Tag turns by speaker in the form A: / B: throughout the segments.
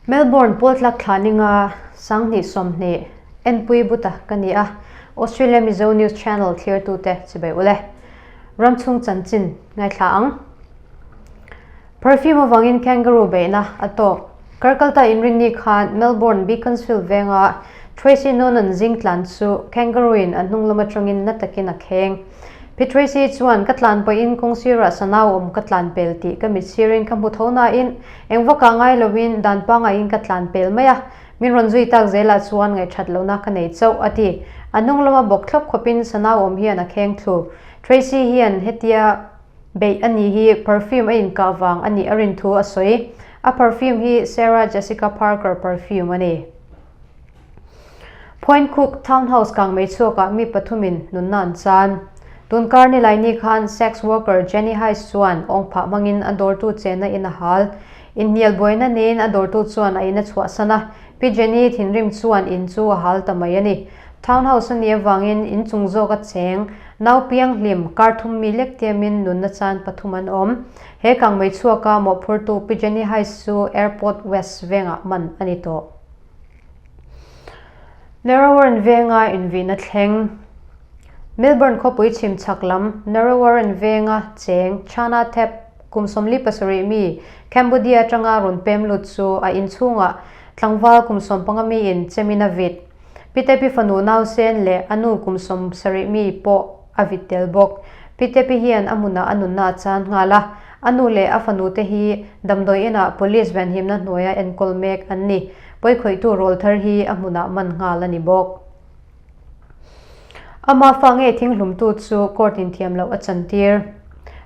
A: Melbourne Pawltlak thla ninga 2020 enpui buta ka ni a, Australia Mizo News Channel thlirtute chibai ule. Ramchhung chanchin ngaithla ang. Perfume avangin kangaroo beihna a tawk. Karkalta inrinni khan Melbourne Beaconsfield venga Tracy Noonan zing tlan chu kangaroo in a hnung lam atangin na takin a kheng. Pi Tracy chuan ka tlan pawhin kawng sirah sanau awm ka tlan pel tih ka mit sirin ka hmu tho nain eng vakah ngai lovin dan pangaiin ka tlan pel mai a, min rawn zui tak zelah chuan ngaihthat lohna ka nei chauh a ti. A hnung lama bawk thlawp khawpin sanau awm hian a kheng thlu. Tracy hian hetia beih a nih hi perfume a inkah vang a nih a rin thu a sawi. A perfume hi Sarah Jessica Parker perfume a ni. Point Cook Townhouse kang mei chhuakah mi pathumin nunna an chan. Tun kar nilaini khan sex worker Jenny Hayes chuan awng phah hmangin a dawrtu chenna in a hal. Inhnial buaina neiin a dawrtu chuan a in a chhuahsan a, Pi Jenny thinrim chuan in chu a hal ta mai a ni. Townhouse a nih avangin in chung zawk a cheng, nau piang hlim, kar thum mi lek tiamin nunna chan pathum an awm. He kang mei chhuaka mawhphurtu Pi Jenny Hayes chu Airport West vengah man a ni tawh. Narrawarren venga invihna thleng. Melbourne khawpui chhim chhak lam Narrawarren venga cheng Chana Thep kum 47 mi Cambodia atanga rawn pem lut chu a inchhungah tlangval kum 15 mi in chemin a vit. Pitepi fanu nausen leh a nu kum 70 mi pawh a vit tel bawk. Pitepi hian a hmunah a nunna a chan nghal a, a nu leh a fanu te hi damdawi inah police venhimna hnuaia enkawl mek an ni. Pawikhawihtu rawl thar hi a hmunah man nghal a ni bawk. Ama fa ngei thinghlumtu chu court in thiam loh a chantir.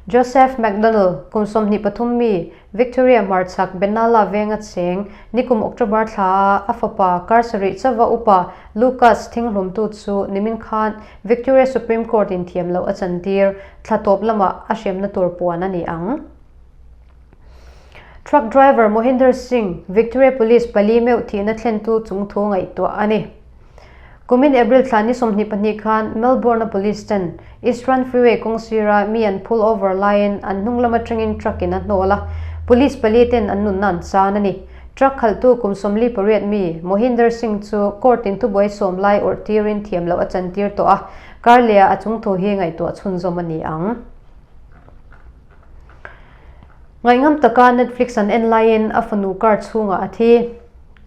A: Joseph McDonnell, kum 23 mi, Victoria hmarchhak Benalla venga cheng, nikum October thla a a fapa kar sarih chauva upa Lucas thinghlumtu chu nimin khan Victoria Supreme Court in thiam loh a chantir. Thla tawp lamah a hremna tur puan a ni ang. Truck driver Mohinder Singh, Victoria Police pali meuh thihna thlentu chung thu ngaihtuah a ni. Kumin April thla ni 22 khan Melbourne-a police ten Eastern Freeway kawng sira mi an pull over laiin an hnung lam atangin truck in a hnawl a, police pali ten an nunna an chan a ni. Truck khalhtu kum 48 mi Mohinder Singh chu court in thubuai sawm lai awrh tirin thiam loh a chantir tawh a, karleh-ah a chung thu hi ngaihtuah chhunzawm a ni ang. Ngaihngam taka Netflix an en laiin a fanu car chhungah a thi.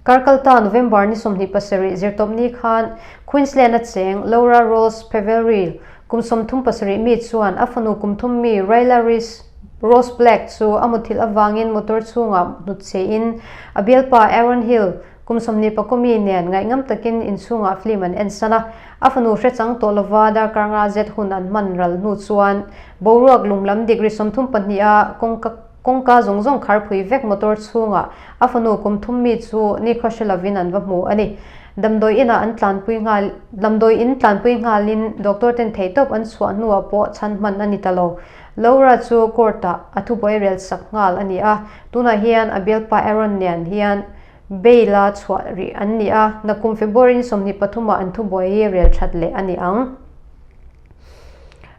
A: Kar kalta November ni 27 zirtawpni khan Queensland a cheng Laura Rose Peveril kum 37 mi chuan a fanu kum thum mi Rayla Reese Rose Black chu a muthilh avangin motor chhungah hnutchhe-in a bialpa Aaron Hill Kum 24 mi nen ngaihngam takin inchhungah film an en san a, a fanu hre chang tawh lova darkar nga zet hun an hman ral hnu chuan boruak lum lam degree 32 a kawngka kawngka zawng zawng khar phui vek motor chhungah a fanu kum thum mi chu nikhaw hre lovin an va hmu a ni. Damdawi inah an tlanpui nghal damdawi in tlanpui nghalin doctor ten theihtawp an chhuah hnuah pawh chhan hman a ni ta lo. Laura chu court ah a thubuai rel sak nghal a ni a, tunah hian a bialpa Aaron nen hian Bail-a chhuah rih an ni a, nakum February ni 23 ah an thubuai hi rel that leh a ni ang.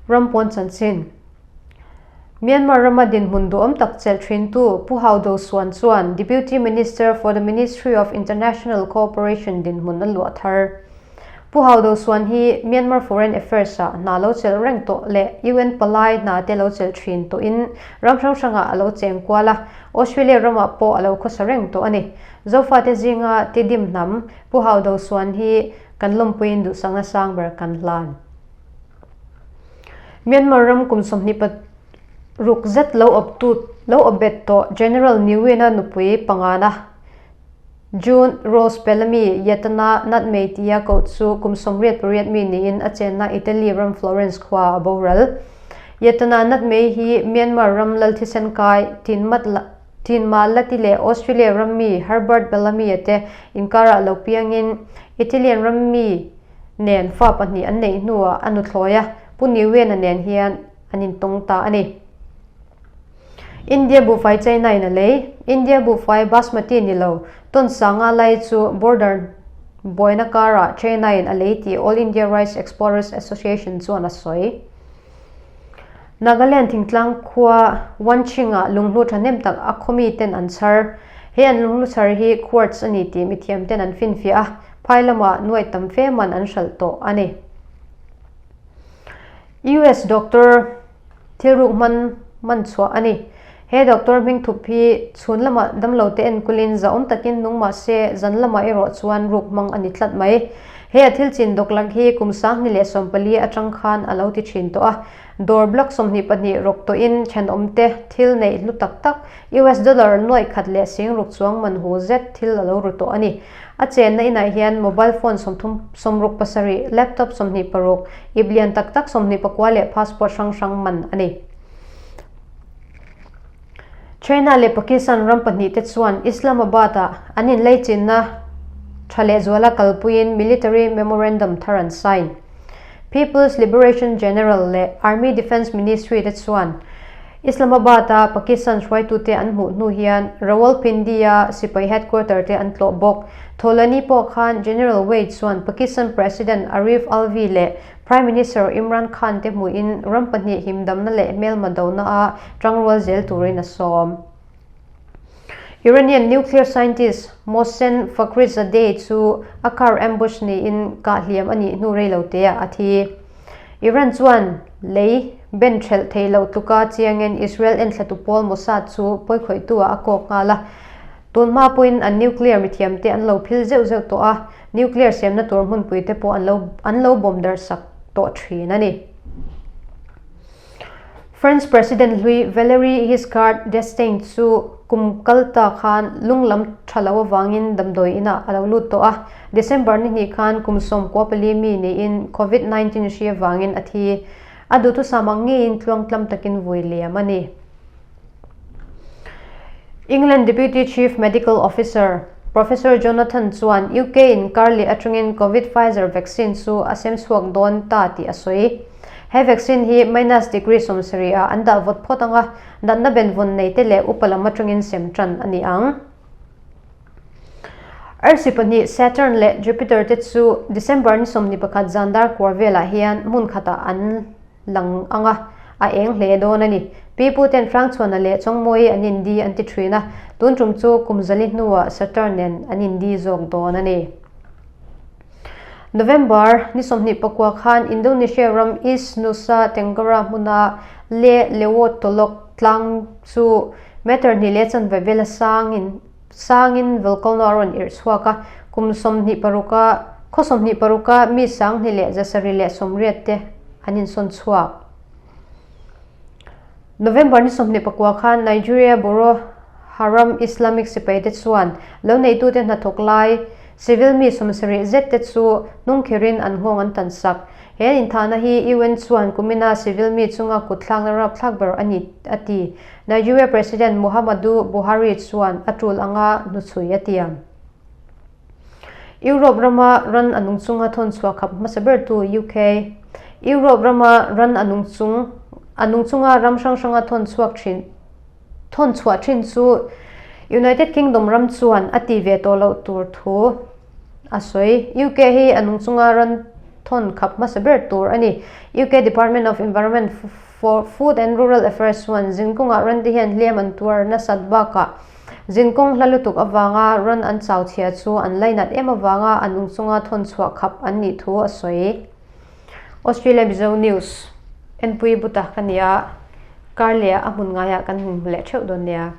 A: Ram pawn chanchin. Myanmar rama dinhmun duhawm tak chelh thintu Pu Hau Do Suan chuan Deputy Minister for the Ministry of International Cooperation dinhmun a luah thar. Pu Hau Do Suan hi Myanmar Foreign Affairs ah hna lo chelh reng tawh leh UN palai hna te lo chelh thin tawhin ram hrang hrangah a lo cheng kual a, Australia ramah pawh a lo khawsa reng tawh a ni. Zofate zinga Tidim hnam Pu Hau Do Suan hi kan lawmpuiin duhsakna sang ber kan hlan. Myanmar ram kum 26 zet lo awptu lo awpbet tawh General Ne Win-a nupui pangana June Rose Bellamy Yatana Natmei tia koh chu kum 88 mi niin a chenna Italy ram Florence khua a boral. Yatana Natmei hi Myanmar ram lal thisen kai Tinma Lati leh Australia ram mi Herbert Bellamy a te inkarah lo piangin Italian ram mi nen fa pahnih an neih hnuah a nuthlawi a, Pu Ne Win-a nen hian an intawng ta a ni. India buhfai China in a lei. India buhfai Basmati ni lo, ton sanga lai chu border buaina karah China in a lei tih All India Rice Exporters Association chuan a sawi. Nagaland thingtlang khua Wanching-ah lunghlu thahnem tak a khawmi ten an chhar. He an lunghlu chhar hi quartz a ni tih mithiam ten an finfiah a, phai lamah nuaih tam fe man an hralh tawh a ni. US doctor thilruk hman man chhuah a ni. He doctor hming thup hi chhun lamah damlo te enkulin zahawm takin nung mah se zan lamah erawh chuan ruk hmang a ni tlat mai. He a thil chin dawklak hi kum 2014 atang khan a lo ti thin tawh a. Dawr block 22 rawk tawhin thenawmte thil neih hlu tak tak US dollar nuaih khat leh 6000 chuang man hu zet thil a lo ru tawh a ni. A chenna inah hian mobile phone 30 67, laptop 26, ip lian tak tak 24 leh passport hrang hrang man a ni. China leh Pakistan ram pahnihte chuan Islamabad-ah an inleichinna tha lehzuala kalpuiin military memorandum thar an sign. People's Liberation General leh Army Defence Ministry te chuan Islamabad-a Pakistan hruaitute an hmuh hnu hian Rawalpindi-a sipai headquarter te an tlawh bawk. Thawhlani pawh khan General Wade chuan Pakistan President Arif Alvi leh Prime Minister Imran Khan te hmuhin ram pahnih himdamna leh hmelma dona a tangrual zel turin a sawm. Iranian nuclear scientist Mohsen Fakhrizadeh chu a car ambush niin kah hliam a nih hnu reiloteah a thi. Iran chuan lei ben thelh thei loh tluka chiangin Israel enthlatu pawl Mossad chu pawikhawihtu ah a kawk nghal a. Tun hma pawhin an nuclear mithiamte an lo phil zeuh zeuh tawh a, nuclear siamna tur hmunpui te pawh an lo an lo bawm darh sak tawh thin a ni. France President hlui Valéry Giscard d'Estaing chu kum kal ta khan lung lam tha lo avangin damdawi inah a lo lut tawh a, December ni hnih khan kum 14 mi niin Covid 19 hri avangin a thi. A duhthusam ang ngeiin tluangtlam takin vui liam a ni. England Deputy Chief Medical Officer, Professor Jonathan chuan UK in karleh atangin Covid Pfizer vaccine chu a sem chhuak dawn ta tih a sawi. He vaccine hi minus degree 70 ah an dah vawt phawt anga, natna benvawn nei te leh upa lam atangin sem tan a ni ang. Arsi pahnih Saturn leh Jupiter te chu December ni 21 zan dar kuar velah hian hmun khatah an lang ang a, a eng hle dawn a ni. Pi Pu ten Hrangchhuana leh Chawngmawii an indi an ti thin a, tun tum chu kum zali hnuah Saturn nen an indi zawk dawn a ni. November ni 29 khan Indonesia ram East Nusa Tenggara hmuna Le Lewotolok tlang chu meter hnih leh chanve vela sangin sangin volcano a rawn irh chhuak a, kum 26 a khaw 26 a mi 2180 te an insawn chhuak. November ni 29 khan Nigeria Boro Haram Islamic sipai te chuan lo neitute hnathawk lai civil mi 70 zet te chu hnungkhirin an nghawng an tan sak. He an inthahna hi UN chuan kumina civil mi chunga kutthlakna rapthlak ber a ni a ti. Nigeria President Muhammadu Buhari chuan a tul anga hnuchhui a tiam. Europe rama ran a nung chunga thawn chhuah khap hmasa bertu UK. Europe rama ran a nung chung a nung chunga ram hrang hranga thawn chhuak thin thawn chhuah thin chu United Kingdom ram chuan a ti ve tawh loh tur thu a sawi. UK hi a nung chunga ran thawn khap hmasa ber tur a ni. UK Department of Environment for Food and Rural Affairs chuan zinkawngah ran te hian hliam an tuar nasat bakah zinkawng hla lutuk avanga ran an chau chhia chu an lainat em avanga a nung chunga thawn chhuah khap an nih thu a sawi. Australia Mizo News, Enpui Buta ka nia, kar leh a hmun ngaiah kan hmu leh theuh dawn nia.